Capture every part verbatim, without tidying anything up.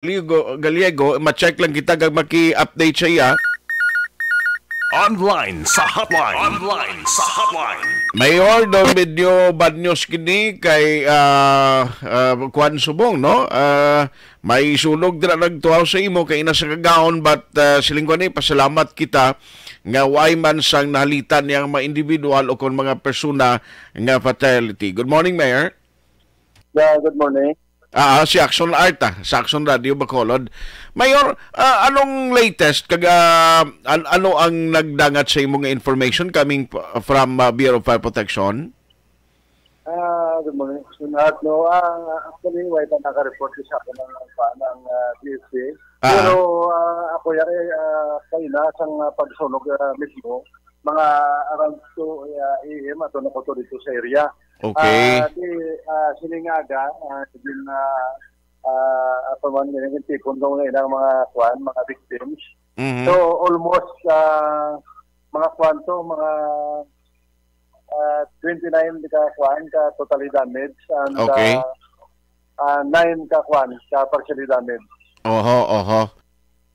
Gallego, Gallego, ma-check lang kita kag maki-update sa iya. Online sa hotline. Online sa hotline. Mayor Don Benyo Banyos kini kay, ah, ah, kuan subong, no? Ah, may sunog dira nagtuhaw sa imo kay ina sa kagahon, but, ah, siling ko ni, pasalamat kita nga way man sang nahalitan niyang mga individual o kon mga persona nga fatality. Good morning, Mayor. Yeah, good morning. Ah, si Action Art, ah, sa Action Radio Bacolod. Mayor, ah, anong latest kag, ah, an-, ano ang nagdangat sa imo nga information coming p-, from, ah, Bureau of Fire Protection? Ah, good morning, Action Art. No, ah, actually, way pa naka-report sa ako ng, ng, ng, ah, D F C. Ah. Pero, ah, ako yan, eh, ah, kaina sang, ah, pagsunog, ah, mismo, mga around two, ah, A M ato na ko to dito sa area. Okay. Ah, di, ah, sining aga, ah, din, ah, ah, ato man, yung tipon ko ngayon ang mga kwan, mga victims. Mhm. So, almost, ah, mga kwan to, mga, ah, twenty-nine ka kwan, ka totally damaged, and, Okay. ah, ah, nine ka kwan, ka partially damaged. Oho, oho.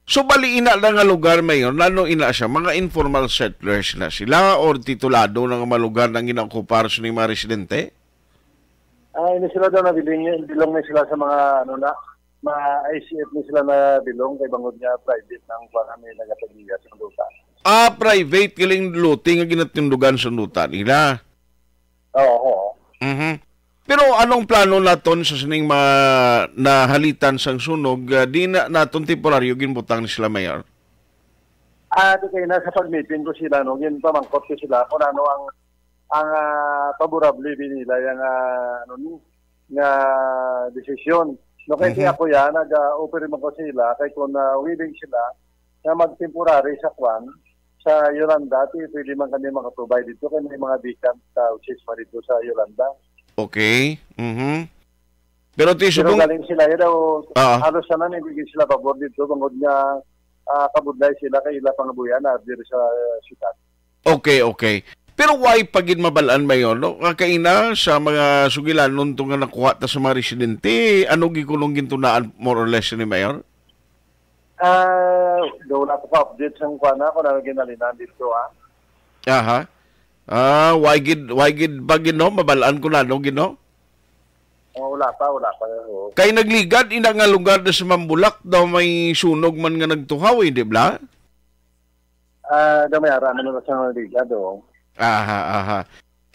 So, bali ina na nga lugar, Mayor, nano ina siya? Mga informal settlers na sila or titulado na nga mga lugar na ginaokupar sa mga residente? Ah, hindi sila daw nabiling, bilong na sila sa mga, ano na, mga I C F na sila na bilong kay bangod nga private na ang kuwan na may nagatagiya sa lupa. Ah, private galing lote nga ginatindugan sa luta nila. Oo, oo. Mhm. Pero anong plano naton sa sining mga nahalitan sang sunog? Ah, di na naton temporaryo ginbutang ni sila, Mayor? Ah, di kay na sa pag-meeting ko sila, no, ginpamangkot ko sila kung ano ang, ang, ah, favorable din nila yung, ah, ano ni, nga desisyon. No, kay Mhm. ako yan, nag-offer man ko sila, kay kung, ah, willing sila, nga mag-temporary sa kwan, sa Yolanda, ti pwede man kami makaprovide dito kay may mga vacant houses pa dito sa Yolanda. Okay. Mhm. Pero ti Pero subong galing sila, yun daw, Ah. halos sana hindi sila pabor dito, bangod nga, ah, kabudlay sila kay ila pangabuyan na diri sa syudad. Okay, okay. Pero why pa gid mabalaan, Mayor, no? Nga kaina sa mga sugilanon to nga nakuha ta sa mga residente, ano gi kunong gintunaan more or less ni Mayor? Ah, do wala pa update sang kuwan na kung ano ginalinan dito, ah. Aha. Ah, why gid, why gid ba gid, no? Mabalaan ko na, no, gid, no? Oh, wala pa, wala pa, oo. Kay nagligad ina nga lugar na sa Mambulak daw may sunog man nga nagtuhaw, eh, di ba? Ah, daw may ara man na sa nagligad, oo. Aha, aha.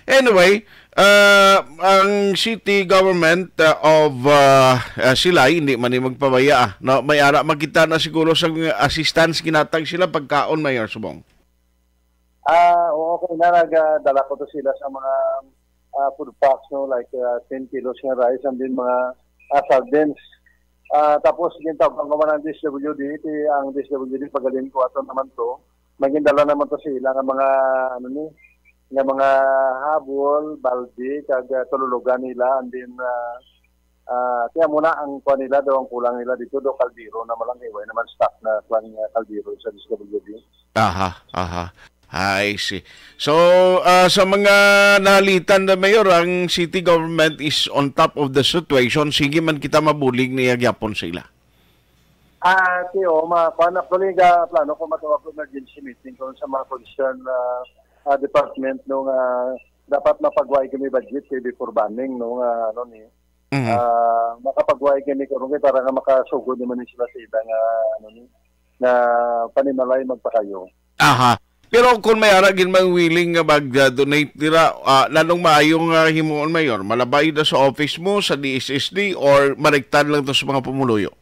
Anyway, ah, ang city government, ah, of, ah, ah, Silay, hindi man ni magpabaya, ah, no? May ara makita na siguro sa mga assistance ginatag sila pagkaon, Mayor Subong. Ah, oo, okay na, nagdala ko to sila sa mga, ah, food packs, no, like, ah, ten kilos nga rice and then mga, ah, sardines. Ah, tapos, gintawag ko man ang D S W D, ti-, ang D S W D, pagaling ko ato naman to. Magindala naman to sa ila nga mga, ano ni, nga mga habol, balde, kag, ah, tululugan nila, and then, ah, ah, kaya muna ang kuha nila daw, ang kulang nila dito, do kaldero na malang, eh, way naman stock na kuha nga kaldero sa D S W D. Aha, aha. I see. So, ah, sa mga nalitan na, Mayor, ang city government is on top of the situation. Sige man kita mabulig niya gyapon sa ila. Ah, ti, o, ma-, kuwan, actually, ga-, plano ko matawag ko emergency meeting ko sa mga concern, ah, ah, department, no, nga dapat mapagway kami budget kay before banning, no, nga, ano ni, Mhm. ah, makapagway kami karon kay para nga makasugod naman ni sila sa ila nga, ano ni, nga panimalay magpakayo. Aha. Pero kung may ara gid mang willing nga mag-donate dira, ah, nanong maayo nga himuon, Mayor? Malabay na sa office mo, sa D S S D, or mariktan lang to sa mga pumuluyo?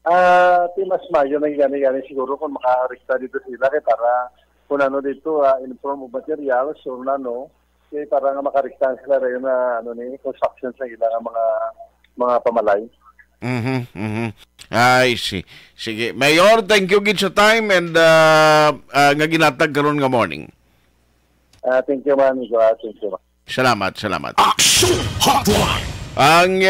Ah, ti mas maayo na gani, gani siguro kung makarekta dito sila kay para kung ano dito, ah, in form of materials or ano, kay para nga makarekta sila rin na ano ni construction sa ila nga mga, mga pamalay. Mhm, mhm. I see. Sige. Mayor, thank you gid sa time and, ah, ah, nga ginatag karon nga morning. Ah, thank you, man. Amigo. Ah, thank you, man. Salamat, salamat. Action Hotline. Ang